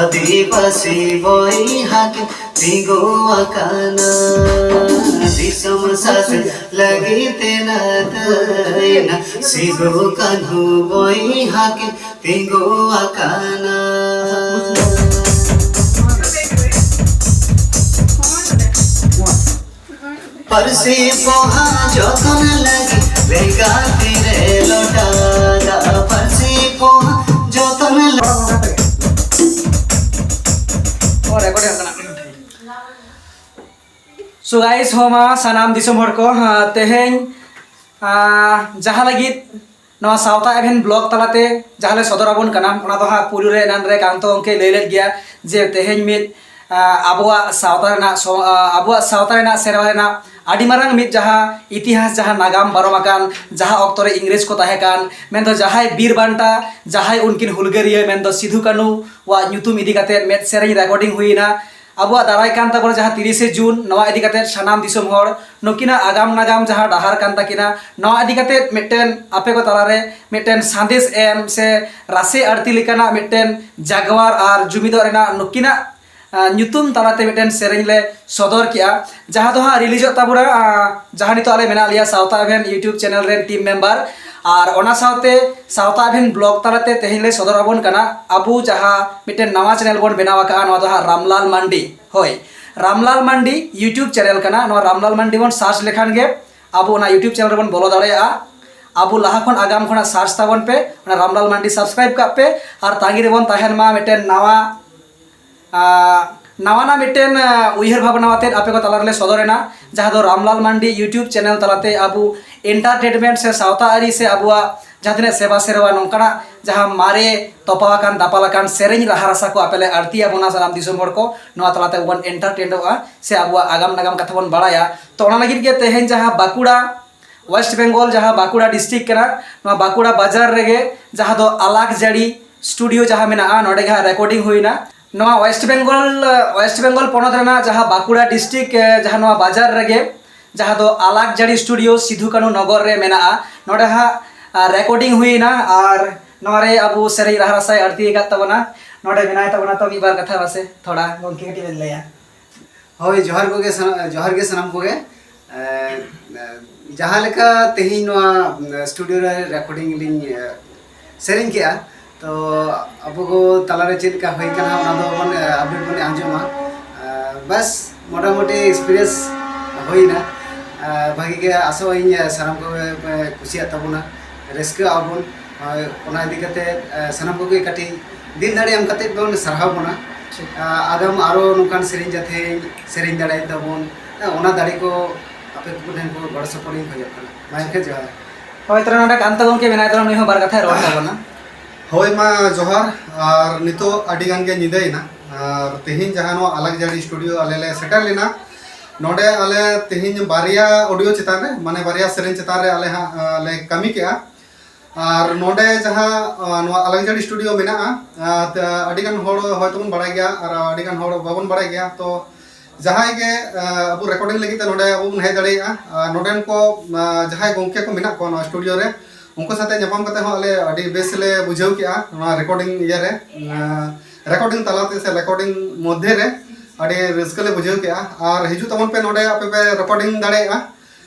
ᱟᱹᱫᱤᱵᱟᱹᱥᱤ ᱵᱚᱭᱦᱟ ᱠᱤᱱ ᱛᱤᱸᱜᱩ ᱟᱠᱟᱱᱟ, ᱫᱤᱥᱚᱢ ᱥᱟᱥᱮᱛ ᱞᱟᱹᱜᱤᱫ ᱛᱮ ᱱᱟᱫᱟᱹᱭᱱᱟ᱾ ᱥᱤᱫᱩ ᱠᱟᱹᱱᱦᱩ ᱵᱚᱭᱦᱟ ᱠᱤᱱ ᱛᱤᱸᱜᱩ ᱟᱠᱟᱱᱟ᱾ ᱯᱟᱹᱨᱥᱤ ᱯᱚᱦᱟ ᱡᱚᱛᱚᱱ ᱞᱟᱹᱜᱤᱫ ᱞᱮᱸᱜᱟ ᱛᱤᱨᱮ ᱞᱚᱴᱟ ᱫᱟᱜ᱾ ᱯᱟᱹᱨᱥᱤ ᱯᱚᱦᱟ ᱡᱚᱛᱚᱱ ᱞᱟᱹᱜᱤᱫ᱾ ᱥᱳ ᱜᱟᱭᱤᱥ, ᱦᱚᱸ ᱢᱟ ᱥᱟᱱᱟᱢ ᱫᱤᱥᱚᱢ ᱦᱚᱲ ᱠᱚ, ᱦᱟᱸ, ᱛᱮᱦᱮᱧ, ᱟᱸ, ᱡᱟᱦᱟᱸ ᱞᱟᱹᱜᱤᱫ ᱱᱚᱣᱟ ᱥᱟᱶᱛᱟ ᱮᱵᱷᱮᱱ ᱵᱞᱚᱜ ᱛᱟᱞᱟᱛᱮ ᱡᱟᱦᱟᱸ ᱞᱮ ᱥᱚᱫᱚᱨ ᱟᱵᱚᱱ ᱠᱟᱱᱟ, ᱚᱱᱟ ᱫᱚ ᱦᱟᱸᱜ ᱯᱩᱭᱞᱩ ᱨᱮ ᱮᱱᱟᱱ ᱨᱮ ᱠᱟᱱᱛᱚ ᱜᱚᱢᱠᱮ ᱞᱟᱹᱭ ᱞᱮᱫ ᱜᱮᱭᱟ ᱡᱮ ᱛᱮᱦᱮᱧ ᱢᱤᱫ, ᱟᱸ, ᱟᱵᱚᱣᱟᱜ ᱥᱟᱶᱛᱟ ᱨᱮᱱᱟᱜ ᱥᱚ-, ᱟᱸ, ᱟᱵᱚᱣᱟᱜ ᱥᱟᱶᱛᱟ ᱨᱮᱱᱟᱜ ᱥᱮᱨᱣᱟ ᱨᱮᱱᱟᱜ ᱟᱹᱰᱤ ᱢᱟᱨᱟᱝ ᱢᱤᱫ ᱡᱟᱦᱟᱸ ᱤᱛᱤᱦᱟᱥ, ᱡᱟᱦᱟᱸ ᱱᱟᱜᱟᱢ ᱯᱟᱨᱚᱢ ᱟᱠᱟᱱ, ᱡᱟᱦᱟᱸ ᱚᱠᱛᱚ ᱨᱮ ᱤᱝᱨᱮᱡᱽ ᱠᱚ ᱛᱟᱦᱮᱸ ᱠᱟᱱ, ᱢᱮᱱᱫᱚ ᱡᱟᱦᱟᱸᱭ ᱵᱤᱨ ᱵᱟᱱᱴᱟ, ᱡᱟᱦᱟᱸᱭ ᱩᱱᱠᱤᱱ ᱦᱩᱞᱜᱟᱹᱨᱤᱭᱟᱹ, ᱢᱮᱱᱫᱚ ᱥᱤᱫᱷᱩ ᱠᱟᱹᱱᱩ ᱣᱟᱜ ᱧᱩᱛᱩᱢ ᱤᱫᱤ ᱠᱟᱛᱮᱫ ᱢᱤᱫ ᱥᱮᱨᱮᱧ ᱨᱮᱠᱚᱨᱰᱤᱝ ᱦᱩᱭᱮᱱᱟ᱾ ᱟᱵᱚᱣᱟᱜ ᱫᱟᱨᱟᱭ ᱠᱟᱱ ᱛᱟᱵᱚᱱᱟ ᱡᱟᱦᱟᱸ ᱛᱤᱨᱤᱥᱮ ᱡᱩᱱ, ᱱᱚᱣᱟ ᱤᱫᱤ ᱠᱟᱛᱮᱫ ᱥᱟᱱᱟᱢ ᱫᱤᱥᱚᱢ ᱦᱚᱲ ᱱᱩᱠᱤᱱᱟᱜ ᱟᱜᱟᱢ ᱱᱟᱜᱟᱢ ᱡᱟᱦᱟᱸ ᱰᱟᱦᱟᱨ ᱠᱟᱱ ᱛᱟᱹᱠᱤᱱᱟ, ᱱᱚᱣᱟ ᱤᱫᱤ ᱠᱟᱛᱮᱫ ᱢᱤᱫᱴᱮᱱ ᱟᱯᱮ ᱠᱚ ᱛᱟᱞᱟᱨᱮ ᱢᱤᱫᱴᱮᱱ ᱥᱟᱸᱫᱮᱥ ᱮᱢ ᱥᱮ ᱨᱟᱥᱮ ᱟᱹᱲᱛᱤ ᱞᱮᱠᱟᱱᱟᱜ ᱢᱤᱫᱴᱮᱱ ᱡᱟᱜᱣᱟᱨ ᱟᱨ ᱡᱩᱢᱤᱫᱚᱜ ᱨᱮᱱᱟᱜ ᱱᱩᱠᱤᱱᱟᱜ, ᱟᱸ, ᱧᱩᱛᱩᱢ ᱛᱟᱞᱟᱛᱮ ᱢᱤᱫᱴᱮᱱ ᱥᱮᱨᱮᱧ ᱞᱮ ᱥᱚᱫᱚᱨ ᱠᱮᱜᱼᱟ, ᱡᱟᱦᱟᱸ ᱫᱚ ᱦᱟᱸᱜ ᱨᱤᱞᱤᱡᱚᱜ ᱛᱟᱵᱚᱱᱟ, ᱟᱸ, ᱡᱟᱦᱟᱸ ᱱᱤᱛᱚᱜ ᱟᱞᱮ ᱢᱮᱱᱟᱜ ᱞᱮᱭᱟ ᱥᱟᱶᱛᱟ ᱮᱵᱷᱮᱱ YouTube ᱪᱮᱱᱮᱞ ᱨᱮᱱ ᱴᱤᱢ ᱢᱮᱢᱵᱟᱨ᱾ ᱟᱨ ᱚᱱᱟ ᱥᱟᱶᱛᱮ ᱥᱟᱶᱛᱟ ᱮᱵᱷᱮᱱ ᱵᱞᱚᱜ ᱛᱟᱞᱟᱛᱮ ᱛᱮᱦᱮᱧ ᱞᱮ ᱥᱚᱫᱚᱨ ᱟᱵᱚᱱ ᱠᱟᱱᱟ ᱟᱵᱚ ᱡᱟᱦᱟᱸ ᱢᱤᱫᱴᱮᱱ ᱱᱟᱣᱟ ᱪᱮᱱᱮᱞ ᱵᱚᱱ ᱵᱮᱱᱟᱣ ᱟᱠᱟᱫᱼᱟ, ᱱᱚᱣᱟ ᱫᱚ ᱦᱟᱸᱜ ᱨᱟᱢᱞᱟᱞ ᱢᱟᱱᱰᱤ᱾ ᱦᱳᱭ, ᱨᱟᱢᱞᱟᱞ ᱢᱟᱱᱰᱤ YouTube ᱪᱮᱱᱮᱞ ᱠᱟᱱᱟ᱾ ᱱᱚᱣᱟ ᱨᱟᱢᱞᱟᱞ ᱢᱟᱱᱰᱤ ᱵᱚᱱ ᱥᱟᱨᱪ ᱞᱮᱠᱷᱟᱱ ᱜᱮ ᱟᱵᱚ ᱚᱱᱟ YouTube ᱪᱮᱱᱮᱞ ᱨᱮᱵᱚᱱ ᱵᱚᱞᱚ ᱫᱟᱲᱮᱭᱟᱜᱼᱟ᱾ ᱟᱵᱚ ᱞᱟᱦᱟ ᱠᱷᱚᱱ ᱟᱜᱟᱢ ᱠᱷᱚᱱᱟᱜ ᱥᱟᱨᱪ ᱛᱟᱵᱚᱱ ᱯᱮ, ᱚᱱᱟ ᱨᱟᱢᱞᱟᱞ ᱢᱟᱱᱰᱤ ᱥᱟᱵᱥᱠᱨᱟᱭᱤᱵ ᱠᱟᱜ ᱯᱮ ᱟᱨ ᱛᱟᱺᱜᱤ ᱨᱮᱵᱚᱱ ᱛᱟᱦᱮᱱ ᱢᱟ ᱢᱤᱫᱴᱮᱱ ᱱᱟᱣᱟ, ᱟᱸ, ᱱᱟᱣᱟᱱᱟᱜ ᱢᱤᱫᱴᱮᱱ, ᱟᱸ, ᱩᱭᱦᱟᱹᱨ ᱵᱷᱟᱵᱽᱱᱟ ᱟᱛᱮᱫ ᱟᱯᱮ ᱠᱚ ᱛᱟᱞᱟ ᱨᱮᱞᱮ ᱥᱚᱫᱚᱨ ᱮᱱᱟ, ᱡᱟᱦᱟᱸ ᱫᱚ ᱨᱟᱢᱞᱟᱞ ᱢᱟᱱᱰᱤ YouTube ᱪᱮᱱᱮᱞ ᱛᱟᱞᱟᱛᱮ ᱟᱵᱚ ᱮᱱᱴᱟᱨᱴᱮᱱᱢᱮᱱᱴ ᱥᱮ ᱥᱟᱶᱛᱟ ᱟᱹᱨᱤ ᱥᱮ ᱟᱵᱚᱣᱟᱜ ᱡᱟᱦᱟᱸ ᱛᱤᱱᱟᱹᱜ ᱥᱮᱵᱟ ᱥᱮᱨᱣᱟ ᱱᱚᱝᱠᱟᱱᱟᱜ ᱡᱟᱦᱟᱸ ᱢᱟᱨᱮ ᱛᱚᱯᱟ ᱟᱠᱟᱱ ᱫᱟᱯᱟᱞ ᱟᱠᱟᱱ ᱥᱮᱨᱮᱧ ᱨᱟᱦᱟ ᱨᱟᱥᱟ ᱠᱚ ᱟᱯᱮ ᱞᱮ ᱟᱹᱲᱛᱤ ᱟᱵᱚᱱᱟ ᱥᱟᱱᱟᱢ ᱫᱤᱥᱚᱢ ᱦᱚᱲ ᱠᱚ, ᱱᱚᱣᱟ ᱛᱟᱞᱟᱛᱮ ᱵᱚᱱ ᱮᱱᱴᱟᱨᱴᱮᱱᱚᱜᱼᱟ ᱥᱮ ᱟᱵᱚᱣᱟᱜ ᱟᱜᱟᱢ ᱱᱟᱜᱟᱢ ᱠᱟᱛᱷᱟ ᱵᱚᱱ ᱵᱟᱲᱟᱭᱟ᱾ ᱛᱚ ᱚᱱᱟ ᱞᱟᱹᱜᱤᱫ ᱜᱮ ᱛᱮᱦᱮᱧ ᱡᱟᱦᱟᱸ ᱵᱟᱸᱠᱩᱲᱟ, ᱳᱭᱮᱥᱴ ᱵᱮᱝᱜᱚᱞ ᱡᱟᱦᱟᱸ ᱵᱟᱸᱠᱩᱲᱟ ᱰᱤᱥᱴᱨᱤᱠᱴ ᱠᱟᱱᱟ, ᱱᱚᱣᱟ ᱵᱟᱸᱠᱩᱲᱟ ᱵᱟᱡᱟᱨ ᱨᱮᱜᱮ ᱡᱟᱦᱟᱸ ᱫᱚ ᱟᱞᱟᱠ ᱡᱟᱹᱲᱤ ᱥᱴᱩᱰᱤᱭᱳ ᱡᱟᱦᱟᱸ ᱢᱮᱱᱟᱜᱼᱟ, ᱱᱚᱰᱮ ᱜᱮ ᱦᱟᱸᱜ ᱨᱮᱠᱚᱨᱰᱤᱝ ᱦᱩᱭᱱᱟ᱾ ᱱᱚᱣᱟ ᱳᱭᱮᱥᱴ ᱵᱮᱝᱜᱚᱞ, ᱳᱭᱮᱥᱴ ᱵᱮᱝᱜᱚᱞ ᱯᱚᱱᱚᱛ ᱨᱮᱱᱟᱜ ᱡᱟᱦᱟᱸ ᱵᱟᱸᱠᱩᱲᱟ ᱰᱤᱥᱴᱨᱤᱠᱴ, ᱡᱟᱦᱟᱸ ᱱᱚᱣᱟ ᱵᱟᱡᱟᱨ ᱨᱮᱜᱮ ᱡᱟᱦᱟᱸ ᱫᱚ ᱟᱞᱟᱠᱡᱟᱹᱲᱤ ᱥᱴᱩᱰᱤᱭᱳ ᱥᱤᱫᱷᱩ ᱠᱟᱹᱱᱦᱩ ᱱᱚᱜᱚᱨ ᱨᱮ ᱢᱮᱱᱟᱜᱼᱟ᱾ ᱱᱚᱰᱮ ᱦᱟᱸᱜ ᱨᱮᱠᱚᱨᱰᱤᱝ ᱦᱩᱭᱱᱟ ᱟᱨ ᱱᱚᱣᱟ ᱨᱮ ᱟᱵᱚ ᱥᱮᱨᱮᱧ ᱨᱟᱦᱟ ᱨᱟᱥᱟᱭ ᱟᱹᱲᱛᱤ ᱟᱠᱟᱫ ᱛᱟᱵᱚᱱᱟ᱾ ᱱᱚᱰᱮ ᱢᱮᱱᱟᱭ ᱛᱟᱵᱚᱱᱟ, ᱛᱚ ᱢᱤᱫ ᱵᱟᱨ ᱠᱟᱛᱷᱟ ᱢᱟᱥᱮ ᱛᱷᱚᱲᱟ ᱜᱚᱢᱠᱮ ᱠᱟᱹᱴᱤᱡ ᱵᱮᱱ ᱞᱟᱹᱭᱟ᱾ ᱦᱳᱭ, ᱡᱚᱦᱟᱨ ᱠᱚᱜᱮ ᱥᱟᱱᱟ-, ᱡᱚᱦᱟᱨ ᱜᱮ ᱥᱟᱱᱟᱢ ᱠᱚᱜᱮ᱾ ᱮ, ᱮ, ᱡᱟᱦᱟᱸ ᱞᱮᱠᱟ ᱛᱮᱦᱮᱧ ᱱᱚᱣᱟ, ᱮ, ᱥᱴᱩᱰᱤᱭᱳ ᱨᱮ ᱨᱮᱠᱚᱨᱰᱤᱝ ᱞᱤᱧ, ᱮ, ᱥᱮᱨᱮᱧ ᱠᱮᱜᱼᱟ, ᱛᱚ ᱟᱵᱚ ᱠᱚ ᱛᱟᱞᱟᱨᱮ ᱪᱮᱫ ᱞᱮᱠᱟ ᱦᱩᱭ ᱠᱟᱱᱟ ᱚᱱᱟ ᱫᱚ ᱵᱚᱱ, ᱮ, ᱟᱯᱰᱮᱴ ᱵᱚᱱ ᱟᱸᱡᱚᱢᱟ᱾ ᱮ, ᱵᱟᱥ ᱢᱚᱴᱟᱢᱩᱴᱤ ᱮᱠᱥᱯᱤᱨᱤᱭᱮᱱᱥ ᱦᱩᱭᱱᱟ᱾ ᱮ, ᱵᱷᱟᱜᱤ ᱜᱮ, ᱟᱥᱚᱜ ᱟᱹᱧ, ᱮ, ᱥᱟᱱᱟᱢ ᱠᱚᱜᱮ ᱯᱮ ᱠᱩᱥᱤᱭᱟᱜ ᱛᱟᱵᱚᱱᱟ, ᱨᱟᱹᱥᱠᱟᱹᱜ ᱟᱵᱚᱱ᱾ ᱦᱳᱭ, ᱚᱱᱟ ᱤᱫᱤ ᱠᱟᱛᱮ, ᱮ, ᱥᱟᱱᱟᱢ ᱠᱚᱜᱮ ᱠᱟᱹᱴᱤᱡ ᱫᱤᱞ ᱫᱟᱲᱮ ᱮᱢ ᱠᱟᱛᱮ ᱵᱚᱱ ᱥᱟᱨᱦᱟᱣ ᱵᱚᱱᱟ᱾ ᱴᱷᱤᱠ᱾ ᱮ, ᱟᱜᱟᱢ ᱟᱨᱚ ᱱᱚᱝᱠᱟᱱ ᱥᱮᱨᱮᱧ ᱡᱟᱛᱮ ᱥᱮᱨᱮᱧ ᱫᱟᱲᱮᱭᱟᱜ ᱛᱟᱵᱚᱱ, ᱮ, ᱚᱱᱟ ᱫᱟᱲᱮ ᱠᱚ ᱟᱯᱮ ᱠᱚ ᱴᱷᱮᱱ ᱠᱚ ᱜᱚᱲᱚ ᱥᱚᱯᱚᱦᱚᱫ ᱤᱧ ᱠᱷᱚᱡᱚᱜ ᱠᱟᱱᱟ᱾ ᱢᱟ ᱮᱱᱠᱷᱟᱱ ᱡᱚᱦᱟᱨ᱾ ᱦᱳᱭ, ᱛᱟᱦᱞᱮ ᱱᱚᱰᱮ ᱠᱟᱱᱛᱟ ᱜᱚᱢᱠᱮ ᱢᱮᱱᱟᱭ ᱛᱟᱵᱚᱱᱟ, ᱱᱩᱭ ᱦᱚᱸ ᱵᱟᱨ ᱠᱟᱛᱷᱟᱭ ᱨᱚᱲ ᱛᱟᱵᱚᱱᱟ᱾ ᱦᱳᱭ, ᱢᱟ ᱡᱚᱦᱟᱨ᱾ ᱟᱨ ᱱᱤᱛᱚᱜ ᱟᱹᱰᱤ ᱜᱟᱱ ᱜᱮ ᱧᱤᱫᱟᱹᱭᱮᱱᱟ᱾ ᱟᱨ ᱛᱮᱦᱮᱧ ᱡᱟᱦᱟᱸ ᱱᱚᱣᱟ ᱟᱞᱟᱠᱡᱟᱹᱲᱤ ᱥᱴᱩᱰᱤᱭᱳ ᱟᱞᱮ ᱞᱮ ᱥᱮᱴᱮᱨ ᱞᱮᱱᱟ, ᱱᱚᱰᱮ ᱟᱞᱮ ᱛᱮᱦᱮᱧ ᱵᱟᱨᱭᱟ ᱚᱰᱤᱭᱳ ᱪᱮᱛᱟᱱ ᱨᱮ, ᱢᱟᱱᱮ ᱵᱟᱨᱭᱟ ᱥᱮᱨᱮᱧ ᱪᱮᱛᱟᱱ ᱨᱮ ᱟᱞᱮ ᱦᱟᱸᱜ, ᱟ, ᱞᱮ ᱠᱟᱹᱢᱤ ᱠᱮᱜᱼᱟ᱾ ᱟᱨ ᱱᱚᱰᱮ ᱡᱟᱦᱟᱸ, ᱟ, ᱱᱚᱣᱟ ᱟᱞᱟᱠᱡᱟᱹᱲᱤ ᱥᱴᱩᱰᱤᱭᱳ ᱢᱮᱱᱟᱜᱼᱟ, ᱟ, ᱛᱮ, ᱟᱹᱰᱤ ᱜᱟᱱ ᱦᱚᱲ ᱦᱚᱭᱛᱳ ᱵᱚᱱ ᱵᱟᱲᱟᱭ ᱜᱮᱭᱟ ᱟᱨ ᱟᱹᱰᱤ ᱜᱟᱱ ᱦᱚᱲ ᱵᱟᱵᱚᱱ ᱵᱟᱲᱟᱭ ᱜᱮᱭᱟ᱾ ᱛᱚ ᱡᱟᱦᱟᱸᱭ ᱜᱮ, ᱟ, ᱟᱵᱚ ᱨᱮᱠᱚᱨᱰᱤᱝ ᱞᱟᱹᱜᱤᱫ ᱛᱮ ᱱᱚᱰᱮ ᱟᱵᱚ ᱵᱚᱱ ᱦᱮᱡ ᱫᱟᱲᱮᱭᱟᱜᱼᱟ᱾ ᱟᱨ ᱱᱚᱰᱮᱱ ᱠᱚ, ᱟ, ᱡᱟᱦᱟᱸᱭ ᱜᱚᱢᱠᱮ ᱠᱚ ᱢᱮᱱᱟᱜ ᱠᱚᱣᱟ ᱱᱚᱣᱟ ᱥᱴᱩᱰᱤᱭᱳ ᱨᱮ, ᱩᱱᱠᱩ ᱥᱟᱛᱮ ᱧᱟᱯᱟᱢ ᱠᱟᱛᱮ ᱦᱚᱸ ᱟᱞᱮ ᱟᱹᱰᱤ ᱵᱮᱥ ᱞᱮ ᱵᱩᱡᱷᱟᱹᱣ ᱠᱮᱜᱼᱟ᱾ ᱱᱚᱣᱟ ᱨᱮᱠᱚᱨᱰᱤᱝ ᱤᱭᱟᱹ ᱨᱮ, ᱟ, ᱨᱮᱠᱚᱨᱰᱤᱝ ᱛᱟᱞᱟᱛᱮ ᱥᱮ ᱨᱮᱠᱚᱨᱰᱤᱝ ᱢᱚᱫᱽᱫᱷᱮ ᱨᱮ ᱟᱹᱰᱤ ᱨᱟᱹᱥᱠᱟᱹ ᱞᱮ ᱵᱩᱡᱷᱟᱹᱣ ᱠᱮᱜᱼᱟ᱾ ᱟᱨ ᱦᱤᱡᱩᱜ ᱛᱟᱵᱚᱱ ᱯᱮ, ᱱᱚᱰᱮ ᱟᱯᱮ ᱯᱮ ᱨᱮᱠᱚᱨᱰᱤᱝ ᱫᱟᱲᱮᱭᱟᱜᱼᱟ᱾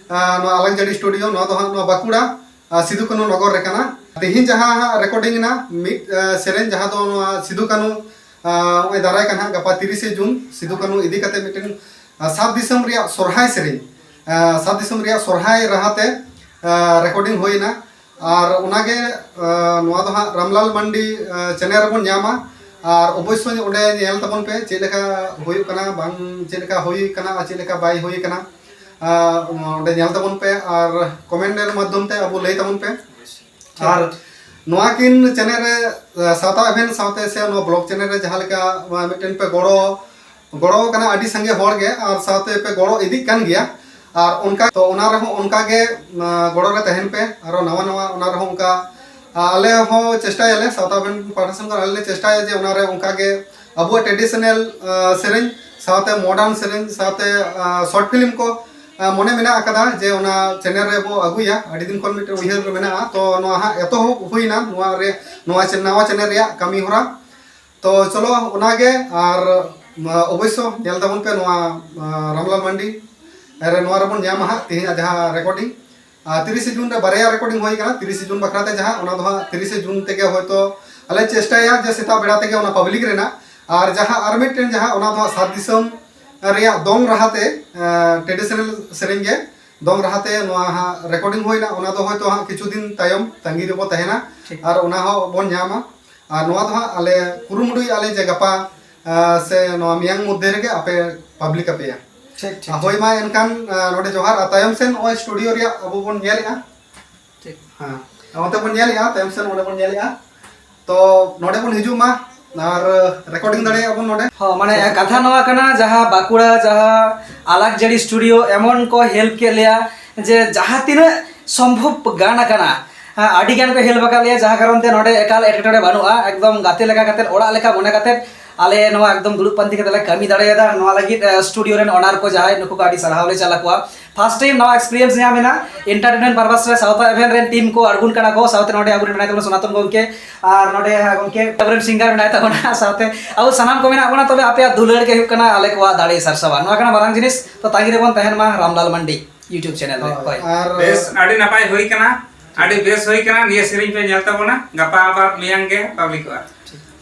ᱟ, ᱱᱚᱣᱟ ᱟᱞᱟᱠᱡᱟᱹᱲᱤ ᱥᱴᱩᱰᱤᱭᱳ, ᱱᱚᱣᱟ ᱫᱚ ᱦᱟᱸᱜ ᱱᱚᱣᱟ ᱵᱟᱸᱠᱩᱲᱟ, ᱟ, ᱥᱤᱫᱩ ᱠᱟᱹᱱᱦᱩ ᱱᱚᱜᱚᱨ ᱨᱮ ᱠᱟᱱᱟ᱾ ᱛᱮᱦᱮᱧ ᱡᱟᱦᱟᱸ ᱦᱟᱸᱜ ᱨᱮᱠᱚᱨᱰᱤᱝ ᱮᱱᱟ, ᱢᱤᱫ, ᱟ, ᱥᱮᱨᱮᱧ ᱡᱟᱦᱟᱸ ᱫᱚ ᱱᱚᱣᱟ ᱥᱤᱫᱩ ᱠᱟᱹᱱᱦᱩ, ᱟ, ᱱᱚᱜᱼᱚᱭ ᱫᱟᱨᱟᱭ ᱠᱟᱱ ᱦᱟᱸᱜ ᱜᱟᱯᱟ ᱛᱤᱨᱤᱥᱮ ᱡᱩᱱ, ᱥᱤᱫᱩ ᱠᱟᱹᱱᱦᱩ ᱤᱫᱤ ᱠᱟᱛᱮ ᱢᱤᱫᱴᱮᱱ, ᱟ, ᱥᱟᱛ ᱫᱤᱥᱚᱢ ᱨᱮᱭᱟᱜ ᱥᱚᱨᱦᱟᱭ ᱥᱮᱨᱮᱧ, ᱟ, ᱥᱟᱛ ᱫᱤᱥᱚᱢ ᱨᱮᱭᱟᱜ ᱥᱚᱨᱦᱟᱭ ᱨᱟᱦᱟᱛᱮ, ᱟ, ᱨᱮᱠᱚᱨᱰᱤᱝ ᱦᱩᱭᱮᱱᱟ᱾ ᱟᱨ ᱚᱱᱟᱜᱮ, ᱟ, ᱱᱚᱣᱟ ᱫᱚ ᱦᱟᱸᱜ ᱨᱟᱢᱞᱟᱞ ᱢᱟᱱᱰᱤ, ᱟ, ᱪᱮᱱᱮᱞ ᱨᱮᱵᱚᱱ ᱧᱟᱢᱟ᱾ ᱟᱨ ᱚᱵᱚᱥᱥᱳᱭ ᱚᱸᱰᱮ ᱧᱮᱞ ᱛᱟᱵᱚᱱ ᱯᱮ ᱪᱮᱫ ᱞᱮᱠᱟ ᱦᱩᱭᱩᱜ ᱠᱟᱱᱟ, ᱵᱟᱝ ᱪᱮᱫ ᱞᱮᱠᱟ ᱦᱩᱭ ᱠᱟᱱᱟ ᱟᱨ ᱪᱮᱫ ᱞᱮᱠᱟ ᱵᱟᱭ ᱦᱩᱭ ᱠᱟᱱᱟ᱾ ᱟ, ᱚᱸᱰᱮ ᱧᱮᱞ ᱛᱟᱵᱚᱱ ᱯᱮ ᱟᱨ ᱠᱚᱢᱮᱱᱴ ᱮᱨ ᱢᱟᱫᱽᱫᱷᱚᱢ ᱛᱮ ᱟᱵᱚ ᱞᱟᱹᱭ ᱛᱟᱵᱚᱱ ᱯᱮ᱾ ᱟᱨ ᱱᱚᱣᱟ ᱠᱤᱱ ᱪᱮᱱᱮᱞ ᱨᱮ, ᱟ, ᱥᱟᱶᱛᱟ ᱮᱵᱷᱮᱱ ᱥᱟᱶᱛᱮ ᱥᱮ ᱱᱚᱣᱟ ᱵᱞᱚᱜ ᱪᱮᱱᱮᱞ ᱨᱮ ᱡᱟᱦᱟᱸ ᱞᱮᱠᱟ, ᱟ, ᱢᱤᱫᱴᱮᱱ ᱯᱮ ᱜᱚᱲᱚ, ᱜᱚᱲᱚ ᱠᱟᱱᱟ ᱟᱹᱰᱤ ᱥᱟᱸᱜᱮ ᱦᱚᱲ ᱜᱮ, ᱟᱨ ᱥᱟᱶᱛᱮ ᱯᱮ ᱜᱚᱲᱚ ᱤᱫᱤᱜ ᱠᱟᱱ ᱜᱮᱭᱟ᱾ ᱟᱨ ᱚᱱᱠᱟ ᱛᱚ ᱚᱱᱟ ᱨᱮᱦᱚᱸ ᱚᱱᱠᱟ ᱜᱮ, ᱟ, ᱜᱚᱲᱚ ᱨᱮ ᱛᱟᱦᱮᱱ ᱯᱮ᱾ ᱟᱨᱚ ᱱᱟᱣᱟ ᱱᱟᱣᱟ ᱚᱱᱟ ᱨᱮᱦᱚᱸ ᱚᱱᱠᱟ, ᱟ, ᱟᱞᱮ ᱦᱚᱸ ᱪᱮᱥᱴᱟᱭᱟᱞᱮ, ᱥᱟᱶᱛᱟ ᱮᱵᱷᱮᱱ ᱯᱟᱦᱴᱟ ᱥᱮᱱ ᱠᱷᱚᱱ ᱟᱞᱮ ᱞᱮ ᱪᱮᱥᱴᱟᱭᱟ ᱡᱮ ᱚᱱᱟ ᱨᱮ ᱚᱱᱠᱟ ᱜᱮ ᱟᱵᱚᱣᱟᱜ ᱴᱨᱮᱰᱤᱥᱚᱱᱟᱞ, ᱟ, ᱥᱮᱨᱮᱧ ᱥᱟᱶᱛᱮ ᱢᱚᱰᱟᱨᱱ ᱥᱮᱨᱮᱧ ᱥᱟᱶᱛᱮ, ᱟ, ᱥᱚᱨᱴ ᱯᱷᱤᱞᱢ ᱠᱚ, ᱟᱸ, ᱢᱚᱱᱮ ᱢᱮᱱᱟᱜ ᱟᱠᱟᱫᱟ ᱡᱮ ᱚᱱᱟ ᱪᱮᱱᱮᱞ ᱨᱮᱵᱚ ᱟᱹᱜᱩᱭᱟ, ᱟᱹᱰᱤ ᱫᱤᱱ ᱠᱷᱚᱱ ᱢᱤᱫᱴᱮᱱ ᱩᱭᱦᱟᱹᱨ ᱢᱮᱱᱟᱜᱼᱟ᱾ ᱛᱚ ᱱᱚᱣᱟ ᱦᱟᱸᱜ ᱮᱛᱚᱦᱚᱵ ᱦᱩᱭᱱᱟ, ᱱᱚᱣᱟ ᱨᱮ, ᱱᱚᱣᱟ ᱪᱮ-, ᱱᱟᱣᱟ ᱪᱮᱱᱮᱞ ᱨᱮᱭᱟᱜ ᱠᱟᱹᱢᱤ ᱦᱚᱨᱟ᱾ ᱛᱚ ᱪᱚᱞᱚ ᱚᱱᱟᱜᱮ, ᱟᱨ, ᱟᱸ, ᱚᱵᱚᱥᱥᱚ ᱧᱮᱞ ᱛᱟᱵᱚᱱ ᱯᱮ ᱱᱚᱣᱟ, ᱟᱸ, ᱨᱟᱢᱞᱟᱞ ᱢᱟᱱᱰᱤ ᱨᱮ, ᱱᱚᱣᱟ ᱨᱮᱵᱚᱱ ᱧᱟᱢᱟ ᱦᱟᱸᱜ ᱛᱮᱦᱮᱧᱟᱜ ᱡᱟᱦᱟᱸ ᱨᱮᱠᱚᱨᱰᱤᱝ᱾ ᱟᱨ ᱛᱤᱨᱤᱥᱮ ᱡᱩᱱ ᱨᱮ ᱵᱟᱨᱭᱟ ᱨᱮᱠᱚᱨᱰᱤᱝ ᱦᱩᱭ ᱠᱟᱱᱟ, ᱛᱤᱨᱤᱥᱮ ᱡᱩᱱ ᱵᱟᱠᱷᱨᱟ ᱛᱮ ᱡᱟᱦᱟᱸ, ᱚᱱᱟ ᱫᱚ ᱦᱟᱸᱜ ᱛᱤᱨᱤᱥᱮ ᱡᱩᱱ ᱛᱮᱜᱮ ᱦᱚᱭᱛᱳ ᱟᱞᱮ ᱪᱮᱥᱴᱟᱭᱟ ᱡᱮ ᱥᱮᱛᱟᱜ ᱵᱮᱲᱟ ᱛᱮᱜᱮ ᱚᱱᱟ ᱯᱟᱵᱽᱞᱤᱠ ᱨᱮᱱᱟᱜ᱾ ᱟᱨ ᱡᱟᱦᱟᱸ ᱟᱨ ᱢᱤᱫᱴᱮᱱ ᱡᱟᱦᱟᱸ, ᱚᱱᱟ ᱫᱚ ᱦᱟᱸᱜ ᱥᱟᱛ ᱫᱤᱥᱚᱢ ᱨᱮᱭᱟᱜ ᱫᱚᱝ ᱨᱟᱦᱟ ᱛᱮ, ᱟᱸ, ᱴᱨᱮᱰᱤᱥᱚᱱᱟᱞ ᱥᱮᱨᱮᱧ ᱜᱮ, ᱫᱚᱝ ᱨᱟᱦᱟ ᱛᱮ ᱱᱚᱣᱟ ᱦᱟᱸᱜ ᱨᱮᱠᱚᱨᱰᱤᱝ ᱦᱩᱭᱱᱟ, ᱚᱱᱟ ᱫᱚ ᱦᱚᱭᱛᱳ ᱦᱟᱸᱜ ᱠᱤᱪᱷᱩ ᱫᱤᱱ ᱛᱟᱭᱚᱢ ᱛᱟᱺᱜᱤ ᱨᱮᱵᱚ ᱛᱟᱦᱮᱱᱟ᱾ ᱴᱷᱤᱠ᱾ ᱟᱨ ᱚᱱᱟ ᱦᱚᱸ ᱵᱚᱱ ᱧᱟᱢᱟ᱾ ᱟᱨ ᱱᱚᱣᱟ ᱫᱚ ᱦᱟᱸᱜ ᱟᱞᱮ ᱠᱩᱨᱩᱢᱩᱴᱩᱭᱮᱫᱼᱟ ᱞᱮ ᱡᱮ ᱜᱟᱯᱟ, ᱟᱸ, ᱥᱮ ᱱᱚᱣᱟ ᱢᱮᱭᱟᱝ ᱢᱚᱫᱽᱫᱷᱮ ᱨᱮᱜᱮ ᱟᱯᱮ ᱯᱟᱵᱽᱞᱤᱠ ᱟᱯᱮᱭᱟ᱾ ᱴᱷᱤᱠ, ᱴᱷᱤᱠ, ᱟᱨ ᱦᱳᱭ ᱴᱷᱤᱠ᱾ ᱢᱟ ᱮᱱᱠᱷᱟᱱ, ᱟᱸ, ᱱᱚᱰᱮ ᱡᱚᱦᱟᱨ᱾ ᱟᱨ ᱛᱟᱭᱚᱢ ᱥᱮᱱ ᱱᱚᱜᱼᱚᱭ ᱥᱴᱩᱰᱤᱭᱳ ᱨᱮᱭᱟᱜ ᱟᱵᱚ ᱵᱚᱱ ᱧᱮᱞᱮᱫᱼᱟ᱾ ᱴᱷᱤᱠ᱾ ᱦᱮᱸ, ᱚᱱᱛᱮ ᱵᱚᱱ ᱧᱮᱞᱮᱫᱼᱟ, ᱛᱟᱭᱚᱢ ᱥᱮᱱ ᱚᱸᱰᱮ ᱵᱚᱱ ᱧᱮᱞᱮᱫᱼᱟ᱾ ᱛᱚ ᱱᱚᱰᱮ ᱵᱚᱱ ᱦᱤᱡᱩᱜ ᱢᱟ ᱟᱨ ᱨᱮᱠᱚᱨᱰᱤᱝ ᱫᱟᱲᱮᱭᱟᱜᱼᱟ ᱵᱚᱱ ᱱᱚᱰᱮ᱾ ᱦᱚᱸ, ᱢᱟᱱᱮ ᱠᱟᱛᱷᱟ ᱱᱚᱣᱟ ᱠᱟᱱᱟ, ᱡᱟᱦᱟᱸ ᱵᱟᱸᱠᱩᱲᱟ, ᱡᱟᱦᱟᱸ ᱟᱞᱟᱠᱡᱟᱹᱲᱤ ᱥᱴᱩᱰᱤᱭᱳ ᱮᱢᱚᱱ ᱠᱚ ᱦᱮᱞᱯ ᱠᱮᱫ ᱞᱮᱭᱟ ᱡᱮ ᱡᱟᱦᱟᱸ ᱛᱤᱱᱟᱹᱜ ᱥᱚᱢᱵᱷᱚᱵ ᱜᱟᱱ ᱟᱠᱟᱱᱟ, ᱦᱮᱸ, ᱟᱹᱰᱤ ᱜᱟᱱ ᱠᱚ ᱦᱮᱞᱯ ᱟᱠᱟᱫ ᱞᱮᱭᱟ, ᱡᱟᱦᱟᱸ ᱠᱟᱨᱚᱱ ᱛᱮ ᱱᱚᱰᱮ ᱮᱠᱟᱞ ᱮᱴᱠᱮᱴᱚᱬᱮ ᱵᱟᱹᱱᱩᱜᱼᱟ᱾ ᱮᱠᱫᱚᱢ ᱜᱟᱛᱮ ᱞᱮᱠᱟ ᱠᱟᱛᱮᱫ, ᱚᱲᱟᱜ ᱞᱮᱠᱟ ᱢᱚᱱᱮ ᱠᱟᱛᱮᱫ ᱟᱞᱮ ᱱᱚᱣᱟ ᱮᱠᱫᱚᱢ ᱫᱩᱲᱩᱵ ᱯᱟᱱᱛᱮ ᱠᱟᱛᱮ ᱞᱮ ᱠᱟᱹᱢᱤ ᱫᱟᱲᱮᱭᱟᱫᱟ᱾ ᱱᱚᱣᱟ ᱞᱟᱹᱜᱤᱫ, ᱮ, ᱥᱴᱩᱰᱤᱭᱳ ᱨᱮᱱ ᱚᱱᱟᱨ ᱠᱚ ᱡᱟᱦᱟᱸᱭ, ᱱᱩᱠᱩ ᱠᱚ ᱟᱹᱰᱤ ᱥᱟᱨᱦᱟᱣ ᱞᱮ ᱪᱟᱞ ᱟᱠᱚᱣᱟ᱾ ᱯᱷᱟᱥᱴ ᱴᱟᱭᱤᱢ ᱱᱚᱣᱟ ᱮᱠᱥᱯᱤᱨᱤᱭᱮᱱᱥ ᱧᱟᱢ ᱮᱱᱟ, ᱮᱱᱴᱟᱨᱴᱮᱱᱢᱮᱱᱴ ᱯᱟᱨᱯᱟᱥ ᱨᱮ ᱥᱟᱶᱛᱟ ᱮᱵᱷᱮᱱ ᱨᱮᱱ ᱴᱤᱢ ᱠᱚ ᱟᱬᱜᱩᱱ ᱠᱟᱱᱟ ᱠᱚ, ᱥᱟᱶᱛᱮ ᱱᱚᱰᱮ ᱟᱵᱚᱨᱮᱱ ᱢᱮᱱᱟᱭ ᱛᱟᱵᱚᱱᱟ ᱥᱚᱱᱟᱛᱚᱱ ᱜᱚᱢᱠᱮ, ᱟᱨ ᱱᱚᱰᱮ ᱜᱚᱢᱠᱮ ᱟᱵᱚᱨᱮᱱ ᱥᱤᱝᱜᱟᱨ ᱢᱮᱱᱟᱭ ᱛᱟᱵᱚᱱᱟ, ᱥᱟᱶᱛᱮ ᱟᱵᱚ ᱥᱟᱱᱟᱢ ᱠᱚ ᱢᱮᱱᱟᱜ ᱵᱚᱱᱟ᱾ ᱛᱚᱵᱮ ᱟᱯᱮᱭᱟᱜ ᱫᱩᱞᱟᱹᱲ ᱜᱮ ᱦᱩᱭᱩᱜ ᱠᱟᱱᱟ ᱟᱞᱮ ᱠᱚᱣᱟᱜ ᱫᱟᱲᱮ ᱥᱟᱨᱥᱟᱣᱟ᱾ ᱱᱚᱣᱟ ᱠᱟᱱᱟ ᱢᱟᱨᱟᱝ ᱡᱤᱱᱤᱥ᱾ ᱛᱚ ᱛᱟᱺᱜᱤ ᱨᱮᱵᱚᱱ ᱛᱟᱦᱮᱱ ᱢᱟ ᱨᱟᱢᱞᱟᱞ ᱢᱟᱱᱰᱤ YouTube ᱪᱮᱱᱮᱞ ᱨᱮ᱾ ᱦᱳᱭ, ᱦᱳᱭ᱾ ᱟᱨ ᱵᱮᱥ, ᱟᱹᱰᱤ ᱱᱟᱯᱟᱭ ᱦᱩᱭ ᱠᱟᱱᱟ, ᱟᱹᱰᱤ ᱵᱮᱥ ᱦᱩᱭ ᱠᱟᱱᱟ᱾ ᱱᱤᱭᱟᱹ ᱥᱮᱨᱮᱧ ᱯᱮ ᱧᱮᱞ ᱛᱟᱵᱚᱱᱟ, ᱜᱟᱯᱟ ᱟᱵᱟᱨ ᱢᱮᱭᱟᱝ ᱜᱮ ᱯᱟᱵᱽᱞᱤᱠᱚᱜᱼᱟ᱾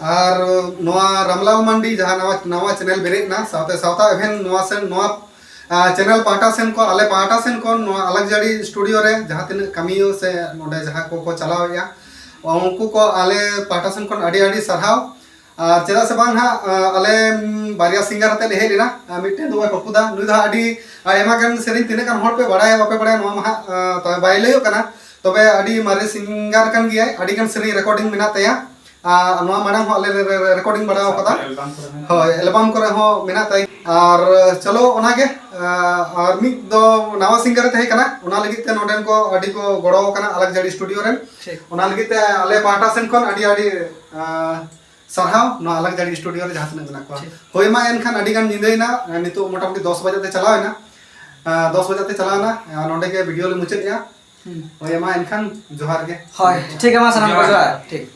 ᱟᱨ ᱱᱚᱣᱟ ᱨᱟᱢᱞᱟᱞ ᱢᱟᱱᱰᱤ ᱡᱟᱦᱟᱸ ᱱᱟᱣᱟ, ᱱᱟᱣᱟ ᱪᱮᱱᱮᱞ ᱵᱮᱨᱮᱫ ᱮᱱᱟ, ᱥᱟᱶᱛᱮ ᱥᱟᱶᱛᱟ ᱮᱵᱷᱮᱱ ᱱᱚᱣᱟ ᱥᱮᱱ, ᱱᱚᱣᱟ, ᱟᱸ, ᱪᱮᱱᱮᱞ ᱯᱟᱦᱴᱟ ᱥᱮᱱ ᱠᱷᱚᱱ, ᱟᱞᱮ ᱯᱟᱦᱴᱟ ᱥᱮᱱ ᱠᱷᱚᱱ ᱱᱚᱣᱟ ᱟᱞᱟᱠᱡᱟᱲᱤ ᱥᱴᱩᱰᱤᱭᱳ ᱨᱮ ᱡᱟᱦᱟᱸ ᱛᱤᱱᱟᱹᱜ ᱠᱟᱹᱢᱤᱭᱟᱹ ᱥᱮ ᱱᱚᱰᱮ ᱡᱟᱦᱟᱸ ᱠᱚᱠᱚ ᱪᱟᱞᱟᱣᱮᱫᱼᱟ, ᱩᱱᱠᱩ ᱠᱚ ᱟᱞᱮ ᱯᱟᱦᱴᱟ ᱥᱮᱱ ᱠᱷᱚᱱ ᱟᱹᱰᱤ ᱟᱹᱰᱤ ᱥᱟᱨᱦᱟᱣ᱾ ᱟᱨ ᱪᱮᱫᱟᱜ ᱥᱮ ᱵᱟᱝ ᱦᱟᱸᱜ, ᱟᱸ, ᱟᱞᱮ, ᱩᱢ, ᱵᱟᱨᱭᱟ ᱥᱤᱝᱜᱟᱨ ᱟᱛᱮ ᱞᱮ ᱦᱮᱡ ᱞᱮᱱᱟ᱾ ᱟᱨ ᱢᱤᱫᱴᱮᱱ ᱫᱚ ᱱᱚᱜᱼᱚᱭ ᱯᱚᱯᱩ ᱫᱟ, ᱱᱩᱭ ᱫᱚ ᱦᱟᱸᱜ ᱟᱹᱰᱤ ᱟᱭᱢᱟ ᱜᱟᱱ ᱥᱮᱨᱮᱧ, ᱛᱤᱱᱟᱹᱜ ᱜᱟᱱ ᱦᱚᱲ ᱯᱮ ᱵᱟᱲᱟᱭᱟ ᱵᱟᱯᱮ ᱵᱟᱲᱟᱭᱟ, ᱱᱚᱣᱟ ᱢᱟ ᱦᱟᱸᱜ, ᱟᱸ, ᱛᱚᱵᱮ ᱵᱟᱭ ᱞᱟᱹᱭᱚᱜ ᱠᱟᱱᱟ᱾ ᱛᱚᱵᱮ ᱟᱹᱰᱤ ᱢᱟᱨᱮ ᱥᱤᱝᱜᱟᱨ ᱠᱟᱱ ᱜᱮᱭᱟᱭ, ᱟᱹᱰᱤ ᱜᱟᱱ ᱥᱮᱨᱮᱧ ᱨᱮᱠᱚᱨᱰᱤᱝ ᱢᱮᱱᱟᱜ ᱛᱟᱭᱟ᱾ ᱟᱨ ᱱᱚᱣᱟ ᱢᱟᱲᱟᱝ ᱦᱚᱸ ᱟᱞᱮ ᱞᱮ ᱨᱮ-, ᱨᱮᱠᱚᱨᱰᱤᱝ ᱵᱟᱲᱟ ᱟᱠᱟᱫᱟ᱾ ᱮᱞᱵᱟᱢ ᱠᱚᱨᱮ ᱦᱚᱸ᱾ ᱦᱳᱭ, ᱮᱞᱵᱟᱢ ᱠᱚᱨᱮ ᱦᱚᱸ ᱢᱮᱱᱟᱜ ᱛᱟᱭ᱾ ᱟᱨ ᱪᱚᱞᱚ ᱚᱱᱟᱜᱮ, ᱟᱨ ᱢᱤᱫ ᱫᱚ ᱱᱟᱣᱟ ᱥᱤᱝᱜᱟᱨ ᱮ ᱛᱟᱦᱮᱸ ᱠᱟᱱᱟ, ᱚᱱᱟ ᱞᱟᱹᱜᱤᱫ ᱛᱮ ᱱᱚᱰᱮᱱ ᱠᱚ ᱟᱹᱰᱤ ᱠᱚ ᱜᱚᱲᱚ ᱟᱠᱟᱱᱟ ᱟᱞᱟᱠᱡᱟᱲᱤ ᱥᱴᱩᱰᱤᱭᱳ ᱨᱮᱱ᱾ ᱴᱷᱤᱠ᱾ ᱚᱱᱟ ᱞᱟᱹᱜᱤᱫ ᱛᱮ ᱟᱞᱮ ᱯᱟᱦᱴᱟ ᱥᱮᱱ ᱠᱷᱚᱱ ᱟᱹᱰᱤ ᱟᱹᱰᱤ, ᱟᱨ, ᱥᱟᱨᱦᱟᱣ ᱱᱚᱣᱟ ᱟᱞᱟᱠᱡᱟᱲᱤ ᱥᱴᱩᱰᱤᱭᱳ ᱨᱮ ᱡᱟᱦᱟᱸ ᱛᱤᱱᱟᱹᱜ ᱢᱮᱱᱟᱜ ᱠᱚᱣᱟ᱾ ᱴᱷᱤᱠ᱾ ᱦᱳᱭ ᱢᱟ ᱮᱱᱠᱷᱟᱱ ᱟᱹᱰᱤ ᱜᱟᱱ ᱧᱤᱫᱟᱹᱭᱮᱱᱟ, ᱱᱤᱛᱚᱜ ᱢᱚᱴᱟᱢᱩᱴᱤ ᱫᱚᱥ ᱵᱟᱡᱮ ᱛᱮ ᱪᱟᱞᱟᱣ ᱮᱱᱟ᱾ ᱫᱚᱥ ᱵᱟᱡᱟᱜ ᱛᱮ ᱪᱟᱞᱟᱣᱱᱟ᱾ ᱱᱚᱰᱮ ᱜᱮ ᱵᱷᱤᱰᱤᱭᱳ ᱞᱮ ᱢᱩᱪᱟᱹᱫᱮᱜᱼᱟ᱾ ᱦᱳᱭ, ᱢᱟ ᱮᱱᱠᱷᱟᱱ ᱡᱚᱦᱟᱨ ᱜᱮ᱾ ᱦᱳᱭ, ᱴᱷᱤᱠ ᱜᱮᱭᱟ, ᱢᱟ ᱥᱟᱱᱟᱢ ᱠᱚ ᱡᱚᱦᱟᱨ᱾ ᱡᱚᱦᱟᱨ᱾ ᱴᱷᱤᱠ᱾